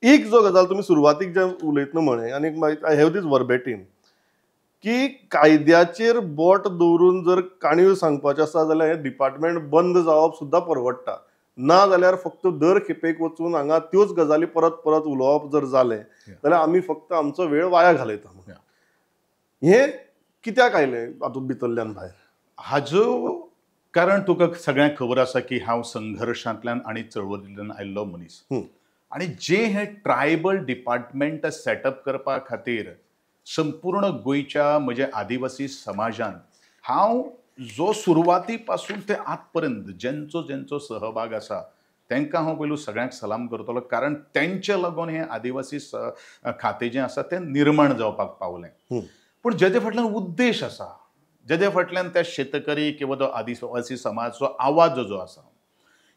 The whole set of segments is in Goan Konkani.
एक जो गजाल तुमी सुरवातीक जे उलयतना म्हळें आनी I have these verbatim की कायद्याचेर बोट दवरून जर काणयो सांगपाच्यो आसा जाल्यार हें डिपार्टमेंट बंद जावप सुद्दां परवडटा, ना जाल्यार फक्त दर खेपेक वचून हांगा त्योच गजाली परत परत उलोवप जर जालें जाल्यार आमी फक्त आमचो वेळ वाया घालयता. हें कित्याक आयलें हातूंत भितरल्यान भायर? हाजो कारण तुका सगळ्यांक खबर आसा की हांव संघर्शांतल्यान आनी चळवळींतल्यान आयिल्लो मनीस आनी जे हे ट्रायबल डिपार्टमेंट सेटअप करपा खातीर संपूर्ण गोंयच्या म्हज्या आदिवासी समाजान हांव जो सुरवाती पासून ते आतपर्यंत जेंचो जेंचो सहभाग आसा तांकां हांव पयलू सगळ्यांक सलाम करतलो, कारण तेंचे लागून हें आदिवासी खातें जें आसा तें निर्माण जावपाक पावलें. पूण जेजे फाटल्यान उद्देश आसा, जेजे फाटल्यान त्या शेतकरी किंवा तो आदिवासी समाजाचो आवाज जो आसा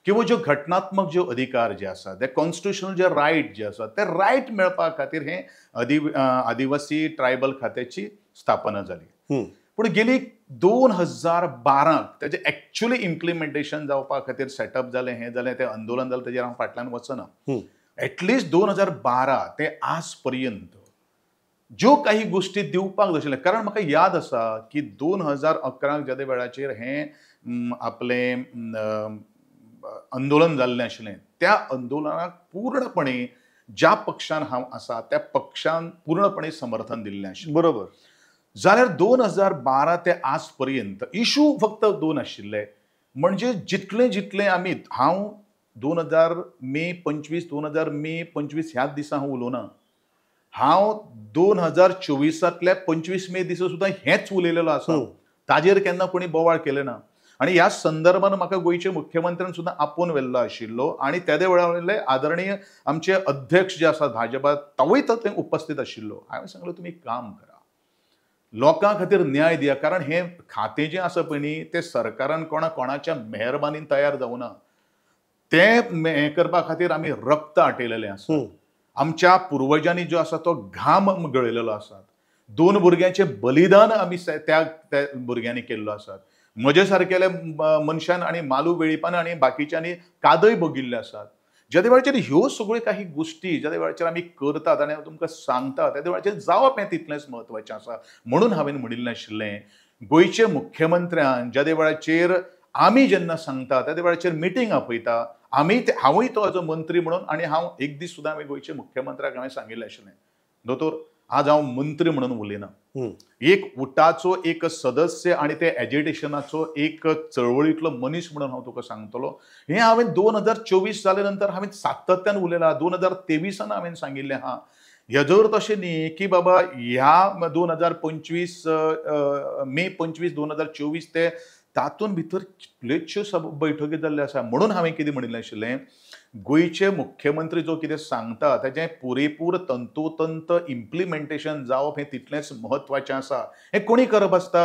किंवा ज्यो घटनात्मक ज्यो अधिकार जे आसा, ते कॉन्स्टिट्युशनल जे रायट जे आसा ते रायट मेळपा खातीर हें आदिवासी ट्रायबल खात्याची स्थापना जाली. पूण गेली 2012 ताजें एक्चुअली इम्प्लिमेंटेशन जावपा खातीर सेटअप जालें, हें जालें, तें आंदोलन जालें, ताजेर हांव फाटल्यान वचना. एटलिस्ट 2012 ते आज पर्यंत ज्यो काही गोष्टी दिवपाक जाय आशिल्ल्यो, कारण म्हाका याद आसा की 2011 ज्या वेळाचेर हें आपलें आंदोलन जाल्लें आशिल्लें त्या आंदोलनाक पूर्णपणे ज्या पक्षान हांव आसा त्या पक्षान पूर्णपणे समर्थन दिल्लें आशिल्लें. बरोबर. जाल्यार 2012 ते आज पर्यंत इशू फक्त 2 आशिल्ले, म्हणजे जितले जितले आमी, हांव 2025 मे 25 ह्याच दिसा हांव उलोवना, हांव 2024 25 मे दिसा सुद्दां हेंच उलयलेलो आसा, ताजेर केन्ना कोणी बोवाळ केलें ना. आनी ह्या संदर्भान म्हाका गोंयचे मुख्यमंत्र्यान सुद्दां आपोवन व्हेल्लो आशिल्लो आनी तेदे वेळार वयले आदरणीय आमचे अध्यक्ष जे आसात भाजपा तोवूय थंय उपस्थित आशिल्लो. हांवें सांगलें तुमी काम करा, लोकां खातीर न्याय दिया, कारण हें खातें जें आसा पळय न्ही तें सरकारान कोणाच्या मेहरबानीन तयार जावना, तें हें करपा खातीर आमी रक्त आटयलेलें आसा, आमच्या पुर्वजांनी जो आसा तो घाम गळयलेलो आसा, 2 भुरग्यांचें बलिदान आमी त्या भुरग्यांनी केल्लो आसा, म्हजे सारकेल्या मनशान आनी मालू वेळीपान आनी बाकीच्यांनी कादय भोगिल्ले आसात. ज्या वेळाचेर ह्यो सगळ्यो काही गोश्टी ज्या वेळाचेर आमी करतात आनी हांव तुमकां सांगता त्या वेळाचेर जावप हें तितलेंच म्हत्वाचें आसा. म्हणून हांवें म्हणिल्लें आशिल्लें गोंयचे मुख्यमंत्र्यान ज्या वेळाचेर आमी जेन्ना सांगता त्या वेळाचेर मिटींग आपयता, आमी हांवूय तो एज अ मंत्री म्हणून, आनी हांव एक दीस सुद्दां हांवें गोंयचे मुख्यमंत्र्याक हांवें सांगिल्लें आशिल्लें, दोतोर आज हांव मंत्री म्हणून उलयना, एक उटाचो एक सदस्य आनी ते एजिटेशनाचो एक चळवळींतलो मनीस म्हणून हांव तुका सांगतलो. हें हांवें 2024 जाले नंतर हांवें सातत्यान उलयलां, 2023 हांवें सांगिल्लें आहा. हेजो अर्थ अशें न्ही की बाबा ह्या 2025 मे 25 2024 ते तातूंत भितर कितल्योश्यो बैठकी जाल्ल्यो आसा. म्हणून हांवें कितें म्हणिल्लें आशिल्लें, गोंयचे मुख्यमंत्री जो कितें सांगता ताजें पुरेपूर तंतोतंत इम्प्लिमेंटेशन जावप हें तितलेंच म्हत्वाचें आसा. हें कोणी करप आसता?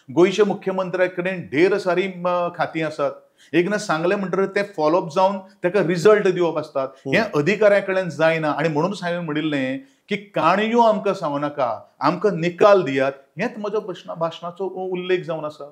गोंयच्या मुख्यमंत्र्या कडेन ढेर सारी खातीं आसात, एकदां सांगलें म्हणटकीर तें फॉलोअप जावन ताका रिजल्ट दिवप आसतात, हें अधिकाऱ्या कडेन जायना. आनी म्हणून हांवें म्हणिल्लें की काणयो आमकां सांगू नाका, आमकां निकाल दियात, हेंच म्हजो भाशणाचो उल्लेख जावन आसा.